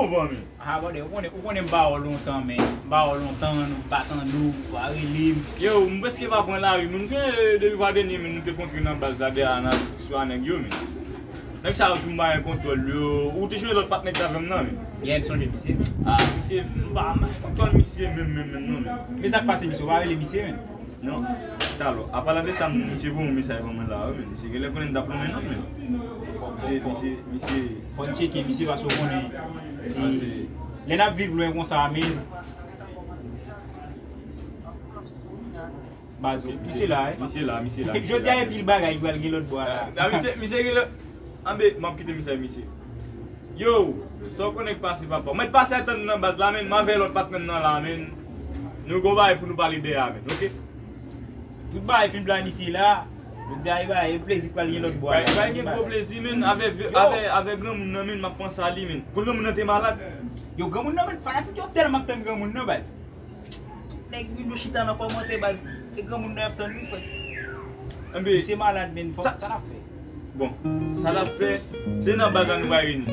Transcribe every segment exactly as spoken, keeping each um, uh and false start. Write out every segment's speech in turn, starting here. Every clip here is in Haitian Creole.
Bon, men. Ah, brother, ou konnen, ou konnen m pa wè w lontan, men. M pa wè w lontan, nou pa tande w, ou pa rele m. Yo, m prèske pa pran lari, men m sonje, eh, depi fwa dènye, men nou te kontre nan baz la, dèyè a, nan diskisyon a nèg yo, men. Nèg sa yo tou m pa gen kontwòl yo. Ou te jwenn lòt patnè ki t avè m nan, men. Yeah, m sonje misye. Ah, misye, m pa, m pa gen kontwòl misye menm, menm, menm, non, men. Men sa k pase, misye, ou pa rele misye, men? Non. Talò, an palan de sa, misye voye yon mesaj ban mwen la, wi, men. Misye genlè konnen m t ap lonmen non, men. Misye, misye, misye. Fò n tcheke misye, paske w konnen, eh, lè n ap viv lwen konsa, men. Ba di w, misye la, eh. Misye la, misye la, misye la. Jodi a, e pil bagay ki pral gen lòt bò a la. Ah, misye, misye genlè, anben, m ap kite mesaj misye. Yo, sa w konnen k pase, papa. Mèt pase a tann nan baz la, men. M avè lòt patnè m nan la, men. Nou gon bagay pou nou pale dèyè a, men, oke? Tout bagay fin planifye la. Jodi a, e bagay, e plezi k pral gen lòt bò a la. Bay, bay gen gwo plezi, men. Avè, avè, avè granmoun nan, men, m ap panse a li, men. Kon granmoun nan te malad. Yo, granmoun nan, men, fanatik yo tèlman ap tann granmoun nan, baz. Tout nèg Bruno chita nan kòmantè, baz. E granmoun nan y ap tann wi, frè. Enben, misye malad, men, fòk sa l ap fè. Bon, sa l ap fè, se nan baz la nou pral reyini.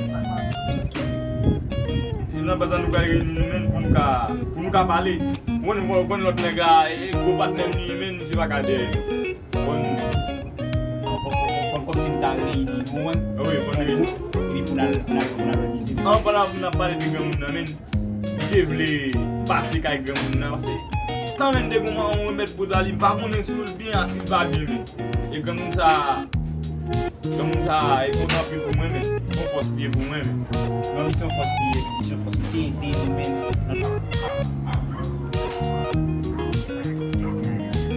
Se nan baz la nou pral reyini nou menm pou nou ka, pou nou ka pale. Ou konn, ou konn lòt nèg la, e gwo patnè m li ye, men misye pa ka dèyè nou. Fò n, fò, fò, fò, fò n kòmsi n ta reyini nou, wi. Wi, fò n reyini. Epi pou n al, pou n al, pou n al wè misye. An, pandan n ap pale de granmoun nan, men. M te vle pase kay granmoun nan, paske kanmenm te gon yon remèd pou li, m pa konnen si l byen a si l pa byen, men. E granmoun sa, granmoun sa, e kontan anpil pou mwen, men. Yon fòs li ye pou mwen, men. Non, misye yon fòs li ye, misye yon fòs, misye ede nou, men.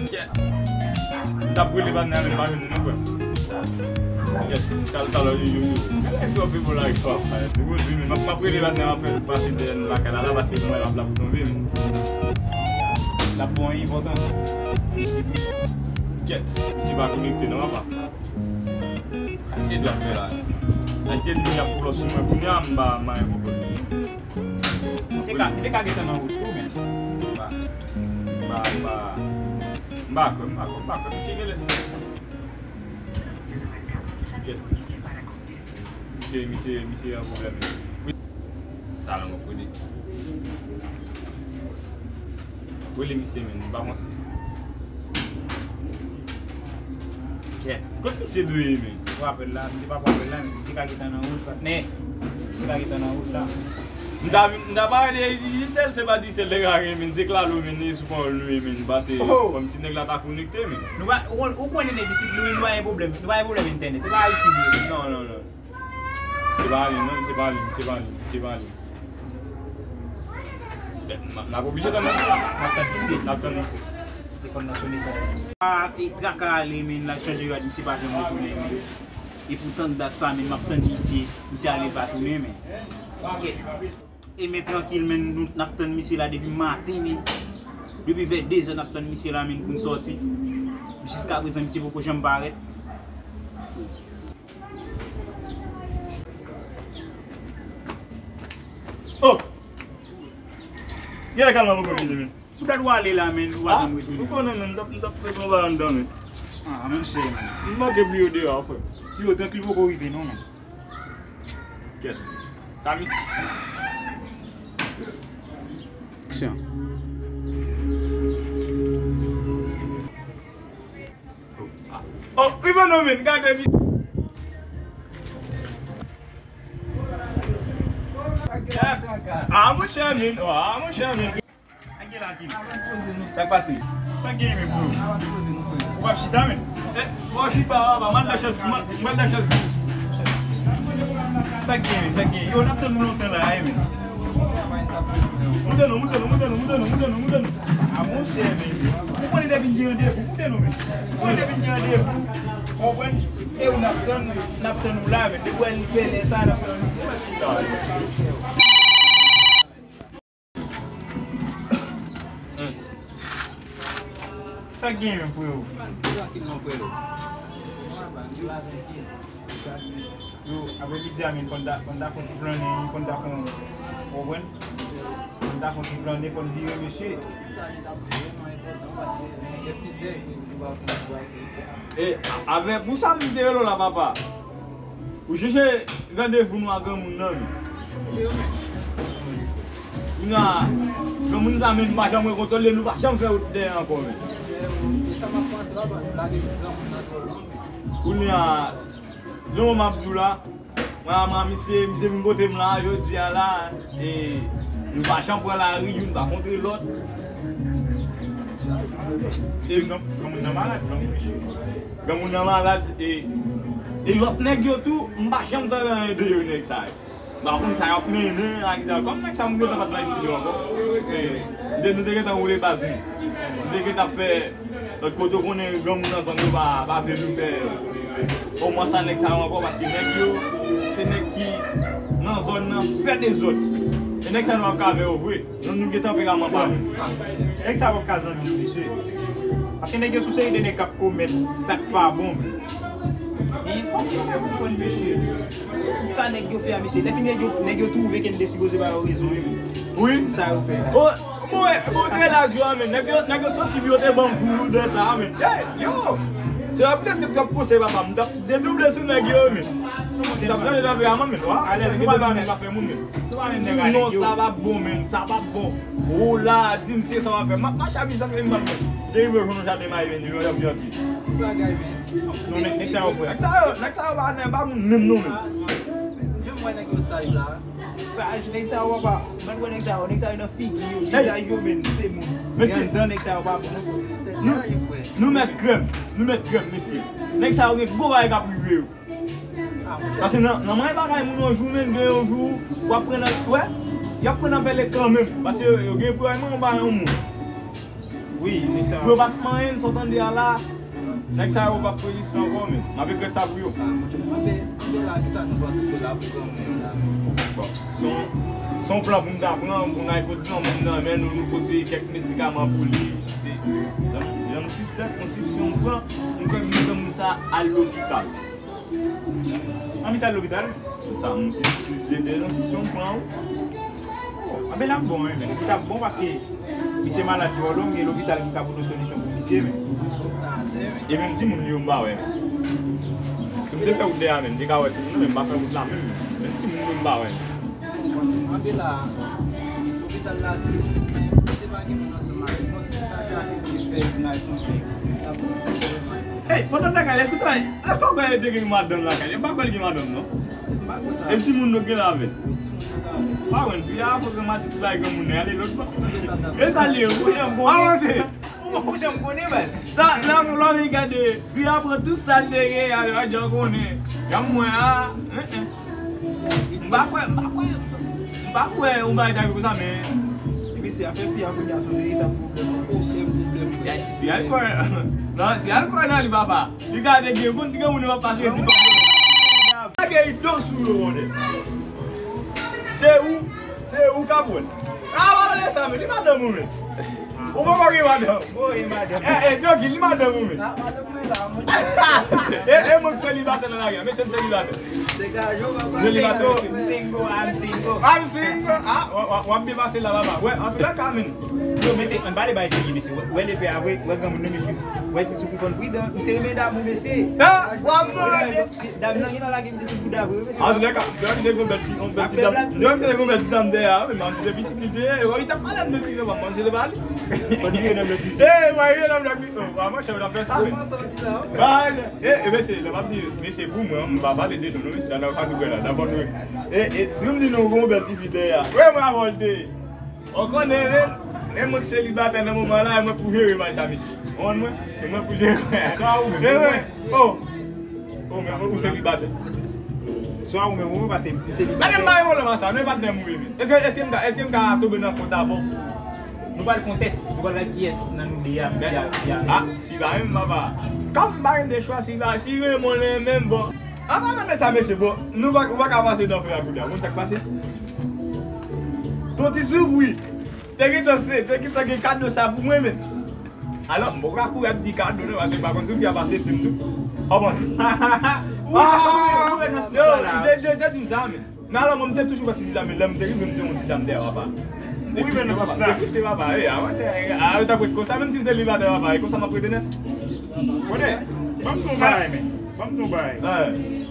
Kèt. M t ap rele patnè a, men m pa jwenn li non, frè. Yes, talè, talè, yo, yo, yo. Gade fè yon pi bon la, frè. M ap, m ap rele patnè a, m ap fè l pase dèyè nou lakay la, la, paske nou wè l ap la pou tonbe, men. L ap bon, enpòtan. Kèt, misye pa konekte non, papa. Sa misye dwe ap fè la? Misye di li ap pull up sou mwen, kounye a m pa, m pa gen pwoblèm. Misye ka, misye ka gentan nan wout tou, men. M pa, m pa, m pa, m pa kwè, m pa kwè, m pa kwè. Misye genlè. Kèt. Misye, misye, misye an pwoblèm. Wi. Talè m ap rele. Rele misye, men, m pa konn. Kèt. Kot misye dwe ye, men? Misye pa pran apèl la, misye pa pran apèl la, men misye ka gentan nan wout, patnè. Misye ka gentan nan wout la. M ta, m ta pale de Digicel, se pa Digicel nèg la gen, men, se klalo, men, e sou pawòl nou ye, men, pase kòmsi nèg la ta konekte, men. Nou pa, ou, ou konnen nèg isit, nou, nou pa gen pwoblèm, nou pa gen pwoblèm entènèt, se pa Ayiti nou ye. Non, non, non. Se pa li, non, se pa li, se pa li, se pa li. N ap, n ap oblije tann misye. N ap tann misye. N ap tann misye. Telefòn nan sone sa. A, e traka ale, men, l al chanje rad, misye pa janm retounen, men. E pou tann dat sa, men, m ap tann misye, misye ale pa tounen, men. Kèt. E men trankil, men, nou, n ap tann misye la depi maten, men. Depi vè dezè n ap tann misye la, men, pou n sòti. Jiskaprezan, misye poko janm parèt. Oh! Genlè Kalman poko vini, men. Poutèt w ale la, men, ou pa janm retounen. Ou konnen, men, m t ap, m t ap fè yon bagay anndan, men. Ah, men, monchè, men. M manke pou yo deyò, frè. Yo, trankil poko rive, non, men. Kèt. Sa mi- Aksyon. Oh, Ivano, men, gade mi- Ah, monchè, men. Ah, monchè, men. Sa k pase? Sa k gen, men, bro? Ou p ap chita, men? Eh, fò w chita, papa. Mande chans, mande chans. Sa k gen, men? Sa k gen? Yo, n ap tann nou lontan la, wi, men. Moute nou, moute nou, moute nou, moute nou, moute nou, moute nou. A, monchè, men. Ou konnen depi n gen randevou, moute nou, men. Ou konnen depi n gen randevou, konprann? E ou n ap tann, n ap tann ou la, men. Depi w wè l fè lè sa, n ap tann ou. Hmm. Sa k gen menm, frero? Trankil non, frero. Yo, aprè midi a, men, fò n ta, fò n ta fè yon ti flannen, fò n ta fè yon, w konprann? Fò n ta fè yon ti flannen, fò n vire, mesye. E, a-, avè, pou sa m te rele w la, papa. Ou chèche randevou nou a granmoun nan, wi. Kounye a, granmoun sa menm pa janm rekontrole, nou pa janm fè wout dèyè ankò menm. Kounye a, jan m ap di w la, mwen a mwen misye, misye vin kote m la, jodi a la, e nou pa janm pran lari, youn pa kontre lòt. Granmoun nan malad, granmoun nan malad, e, e lòt nèg yo tou, m pa janm tande anyen de yo nèg sa yo. M pa konn sa y ap mennen ak sa. Kòm nèg sa m gentan pa t nan estidyo ankò. E, m te, nou te gentan woule baz nou. Nou te gentan fè lòt kote w konnen granmoun nan zòn yo pa, pa vle nou fè omwen sa nèg sa yo ankò paske nèg yo se nèg ki nan zòn nan fè dezòd. E nèg sa nou ap ka avè yo vre. Nou, nou gen tanperaman pa nou. Nèg sa yo p ap ka zanmi nou, mesye. Paske nèg yo sou seri de nèg k ap komèt sa k pa bon. Men kòman nou fè konprann mesye? Pou sa nèg yo fè a, mesye. Lè fini nèg yo, nèg yo twouve ke n te sipoze ba yo rezon, wi. Wi. Pou sa yo fè a. Bon, bon, bon, te laj yo a, men. Nèg yo, nèg yo santi yo te ban m kou de sa a, men. Hey, yo! Se la poutèt ke m t ap konsèy papa m. M t ap dedouble sou nèg yo, men. M t ap chanje tanperaman, men. Wa, alèz, nou pa menm nèg la fè moun, men. Nou pa menm nèg la non, sa pa bon, men. Sa pa bon. Ou la, di m se sa w ap fè. M ap mache a bizak, men m ap fè. Jerry Bro, jwenn yon jaden mayi, men. Li yon anbyans. Ki bagay, men? Non, nèg, nèg sa yo, frè. Nèg sa yo, nèg sa yo pa, nèg pa moun menm non, men. Jan m wè nèg yo saj la. Saj, nèg sa yo, papa. Mwen wè nèg sa yo, nèg sa yo nan figi yo, vizaj yo, men se moun. Men anndan nèg sa yo pa bon non. Nou, nou mèt grèm, nou mèt grèm, mesye. Nèg sa yo gen gwo bagay k ap rive yo. Paske nan, nan manyen bagay moun yon jou, men gen yon jou, w ap pran nan, wè, y ap pran nan pèlen kanmenm. Paske yo gen pou yo al manyen yon bagay yon moun. Wi, nèg sa yo. Pou yo pa t manyen n, sa w tande a la, nèg sa yo p ap reziste ankò, men. M ap regrèt sa pou yo. Anben, anben la, kisa nou panse se la pou granmoun yo la? Bon, se yon, se yon plan pou m ta pran, pou n al kot granmoun nan, men nou, nou pote kèk medikaman pou li. Se, jan, jan m sispèk, yon sipsyon m pran, m kwè m mete moun sa al lopital. Ann misye al lopital? Sa, m si, si, de, de, non, si, si yon pran ou. Anben, l ap bon, wi, men. Li t ap bon paske misye malad twò long, e lopital ki ka pote solisyon pou misye, men. E menm timoun li yo m pa wè, men. Si m te fè wout dèyè a, men, m te ka wè timoun nan, men m pa fè wout la, menm, men. Menm timoun yo m pa wè, men. Anben la, lopital la, se, se pa gen moun ansanm avèk mwen, ki ta fè afè se fè vin al fè yon pèk. Hey, pandan lakay, èske w ta, èske w kwè yo te gen madanm lakay? Yo pa kwè l gen madanm, non. E timoun nou gen la avè l. Pa wè, fi a fò granmati pou bay granmoun nan, ale lòt bò. E sa l ye, ou janm konnen. Ou janm konnen, baz. Sa, la, la, la, gade, fi a pran tout sa l te gen, a, a, jan konnen. Jan mwen a, en, en. M pa kwè, m pa kwè, m pa kwè yon bagay ta rive konsa, men. Epi se afè fi a kounye a se yon veritab pwoblèm, yon pwoblèm, pwoblèm. Si alkòl, non, si alkòl nan li, papa. Li ka te gen konn gen moun yo pase di kòb. Lage idon sou yo, wonde. Se ou, se ou k ap wè. A, pa pale sa, men, li madanm ou, men. Ou poko gen madanm. Ou gen madanm. Eh, eh, Doggy, li madanm ou, men. Ah, madanm mwen la, monchè. E, e mwen k selibatè nan lari a, mesye m selibatè. Degaje w, papa. Selibatè. Single, I'm single. I'm single. Ah, w, w, w ap byen pase la, papa. Wè, antouka, men. Yo, mesye, ann pale bay serye, mesye. Wè, wè lepè a, wè, wè granmoun nan, mesye. Wè ti soufri fann pridan. Misye renmen damou, mesye. Ah, w ap mande. Dam nan gen nan lage misye sou bouda vre, mesye. Antouka, devan misye gon bèl ti, gon bèl ti dam. Devan misye gon bèl ti dam dèyè a, men manzè se pitit li te ye, e wè, li t ap pale m de ti dam, manzè se pa li. Konn vire nan lòt misye. E, wè, vire nan lòt misye. O, a, monchè, w t ap fè sa, men. Ba, e, e, mesye, sa m ap di, mesye, pou mwen, m pa pale de nou, non, mesye, nan pa nou la, nan pa nou. E, e, si m di nou gon bèl ti fi dèyè a, wè, mwen avè w te ye. Ou konnen, men, e mwen k selibatè nan moman la, e mwen pou jere may sa, mesye. Ou konprann mwen? E mwen pou jere may sa. Sa ou menm, e mwen, oh. Oh, men mwen pou selibatè. Swa ou menm ou pase pou selibatè. Gade m bay pwoblèm a sa, nou e patnè m ou ye, men. Èske, èske m ka, èske m ka tonbe nan kont avè w? Nou pral kontès, nou pral wè kiyès nan nou de a, ki a, ki a. Ah, si pa menm, papa. Kòm m pa gen de chwa, si pa, si renmen mwen, renmen m, bon. An palan de sa, mesye, bon, nou pa, ou pa ka pase nan frè a kounye a. Ou konn sa k pase? Ton ti soufri. Te gentan se, te gentan gen kado sa pou mwen, men. Alò, m poko ka kouri ap di kado, non, paske m pa konn si fi a pase fi m tou. Ou panse? Ou, ou, ou, ou nan sis la. Yo, te, te, te di m sa, men. Men alò, mwen, m te toujou wè ti dam, men lè m te rive, m te yon ti dam dèyè, papa. Ou rive nan sis la. Depiste, papa, e, a, mwen, e, a, yo t ap ret konsa, menm si m selibatè, papa, e konsa m ap rete nèt. Konnen, ban m di w yon bagay, men. Ban m di w yon bagay.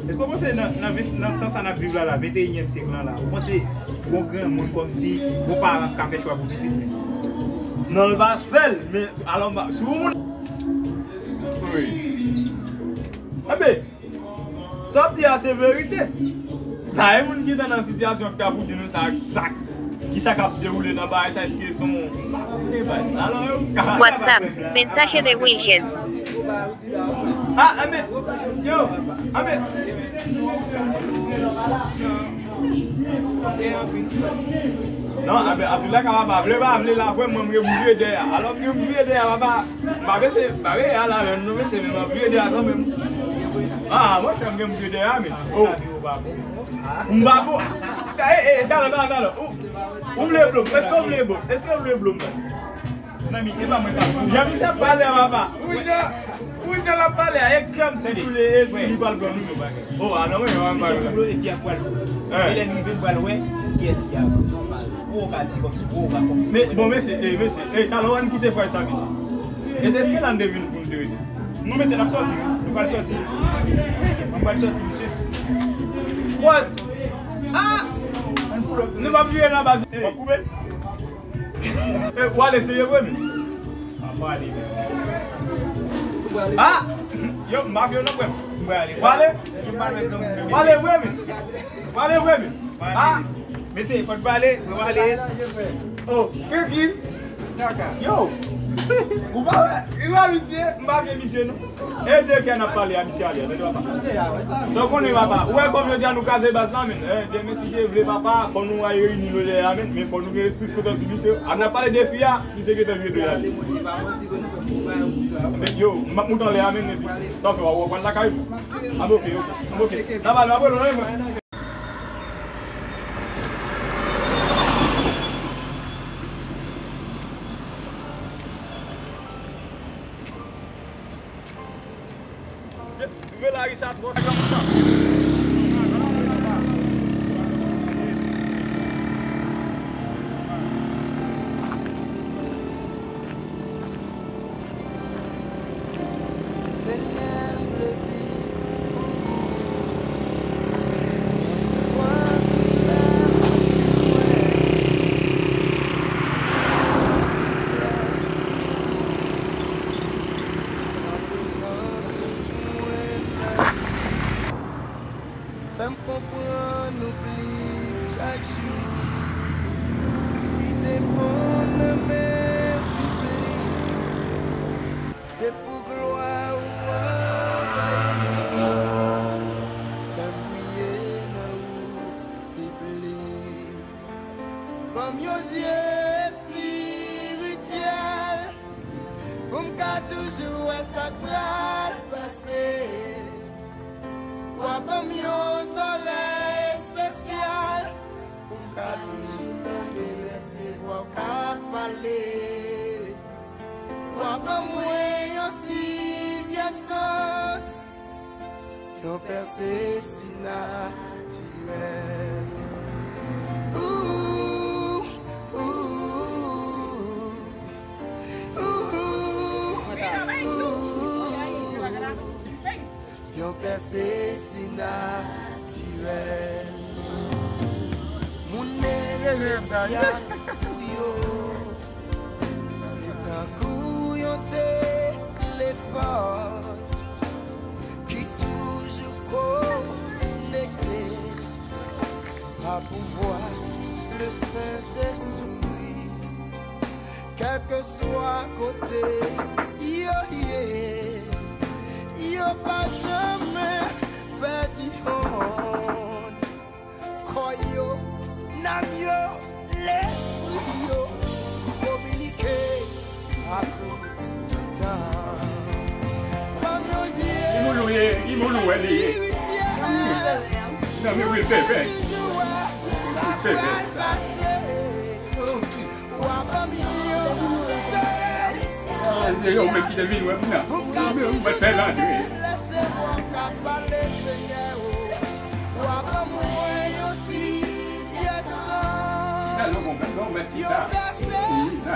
Èske w panse nan, nan, vent, nan tan sa n ap viv la, la, venteyinyèm syèk lan la, ou panse gon granmoun kòmsi, gon paran k ka fè chwa pou pitit li? Non, l pa fè l, men alò, si yon moun. Wi. Enben, sa w ap di a se verite. Sa e moun ki te nan sitiyasyon k ta pou di nou sa, sa, ki sa k ap dewoule nan bagay sa, èske se yon, m pa konnen bagay sa. Alò, yo ka. WhatsApp, mensaje de Wilgens. Ah, enben, yo, enben. Non, enben, Abdoulaye ka pa vle, pa vle la, frè mwen, m gen pou jwe dèyè. Alò, m gen pou jwe dèyè, papa. M pa vle se, m pa vle a la, men nou vle se, men m ap jwe dèyè kanmenm. Ah, monchè, m gen pou jwe dèyè, men. Oh. M pa pou. Eh, eh, talè, talè, talè. Ou, ou vle blo m? Èske w vle blo m? Èske w vle blo m? Zanmi, e pa mwen k ap pale. Jan misye ap pale a, papa. Ou jan, ou jan l ap pale a, e kè m sou toule, e li pral pran nou. Oh, a non, mwen, mwen, mwen. Se yo ki bloke ki ap pral. E lè n rive, n pral wè kiyès ki ap. Ou ka di kòmsi, ou ka kòmsi. Men, bon, mesye, eh, mesye, eh, talè w ann kite fraz sa, mesye. E se èske la n te vin pou n te rete? Non, mesye, n ap sòti, wi. Nou pral sòti. Nou pral sòti, mesye. What? Ah! Nou p ap vire nan baz. W ap koupe l? Eh, w ale serye vre, men. Ah! Yo, m pa fè yo non, frè m. W ale. W ale? W ale vre, men. W ale vre, men. Ah! Mesye, fò n pale, fò n pale. Oh, tranquille. Yo! Ou pa wè? Ou wè misye? M pa vle misye, non. E de fè n ap pale a misye ale, tande papa. Sa w konnen, papa. Ou wè kòm jodi a nou kraze baz la, men. Eh, demen si Dye vle, papa, fò nou al reyini nou lè a, men. Men fò nou gen plis kontan sou misye. A n ap pale de fi a, misye gentan vire do l ale. Men yo, m ap moute anlè a, men, epi sa w fè, w ap pran lakay ou. A, men, ok, ok. Ok. N ap ale, m ap rele w, non, men. Rive Larisa twò chòk. Senyè, m vle viv pou ou. Twa tout lè mwen. Nan prezans ou jwenn lavi. Fè m konprann ou plis chak jou. Kite fon nan men pi plis. Se pou glwa ou anvayi mwen. Fè m priye nan ou pi plis. Ban m yon zye espirityèl pou m ka toujou wè sa k pral pase. W a ban m yon zòrèy espesyal pou m ka toujou tande lè se vwa w k ap pale. W a ban mwen yon sizyèm sans, yon pèse sinatirèl. Ooh, ooh, ooh, ooh. Yon pèse sinatirèl. Moun espesyal pou yo. Se tankou yon telefòn ki toujou konekte pa pouvwa Lesentespri. Kèlkeswa kote yo ye, yo pa janmen pèdi yon. Kò yo, nanm yo, lespri yo kominike ak ou toutan. Ban m yon zye. Ki moun ou ye? Ki moun ou wè li ye? Espirityèl. Nan men wi, bebe. Toujou wè sa k pral pase. W a ban m yon sèl. Ah, se yo menm ki te vin wè m nan. Mwen fè l antre. Lè se mwen k ap pale, Senyè, o. W a ban mwen yon sizyèm sans. Yon pèse sinatirèl.